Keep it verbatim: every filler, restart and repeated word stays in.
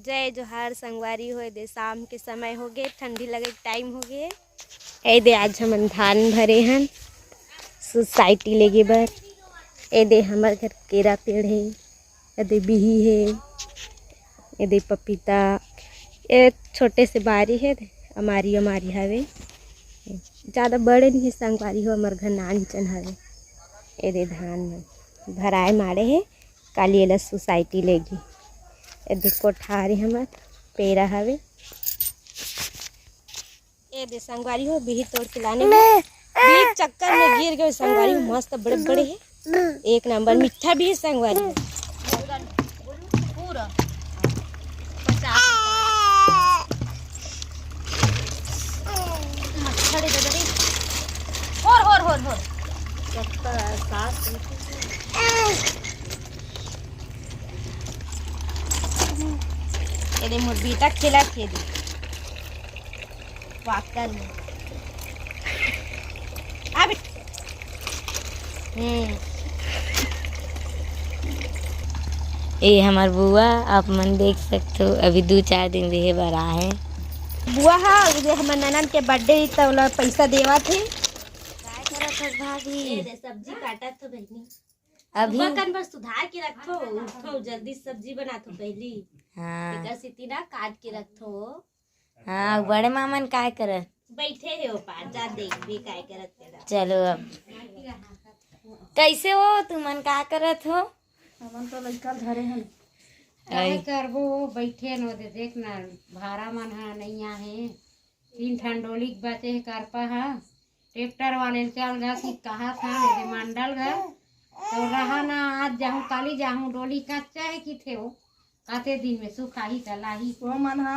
जय जोहार संगवारी हो, ए दे शाम के समय होगे, ठंडी लगे के टाइम होगे। ए दे आज हमन धान भरे हन सोसाइटी लेगे बर। ए दे हमर घर केरा पेड़ हे, ए दे बिही हे, ए दे पपीता, ए छोटे से बारी हे, अमारी अमारी हवे। ज्यादा बड़े नहीं हे संगवारी हो, हमर घर नानचन हवे। ए दे धान मन भराए माड़े हे, काली एला सोसाइटी लेगी। ए दे कोठारी हमर पेरा हवे। ए दे संगवारी हो, बिही तोड़ के लाने में बिही चक्कर में गिर गए संगवारी हो, मस्त बड़े बड़े हे। एक नंबर मीठा बिही संगवारी हो। पूरा पचास। मच्छर इधर इधर। होर, होर, होर, होर। सत्तर, साठ। ये दे मोर बेटा खेला खेली। वाकन। अब। हम्म। ए हमर बुआ, आप मन देख सकथो, अभी दू चार दिन रहे बर आहे। बुआ हा, जे हमर ननद के बर्थडे रही, त ओला पैसा देवत हे। काय करत हस भाभी? ए दे, सब्जी काटत हो बहिनी। अभी? सुबह कन बर सुधार के रखथो, उठथो, जल्दी सब्जी बनाथो पहली। हाँ। एकर सेती ना काट के रखथो। हाँ, बड़े मामन काय करत? बैठे हे ओ पार, जा देख भी काय करत तेला। चलो अब। कैसे हो तुमन, का करत हो? हमन तो लइका धरे हन। काय करबो, बैठे न दे, देख ना, भारा मन ह नइ आहे। तीन ठन डोली के बचे हे करपा ह। ट्रैक्टर वाले ल चल जा कि कहा था मेरे मंडल घर। तो रहा ना, आज जाहूँ, काली जाहूँ, डोली कच्चा है कि थे हो। आते दिन में सुखाही त लाही। वो मन ह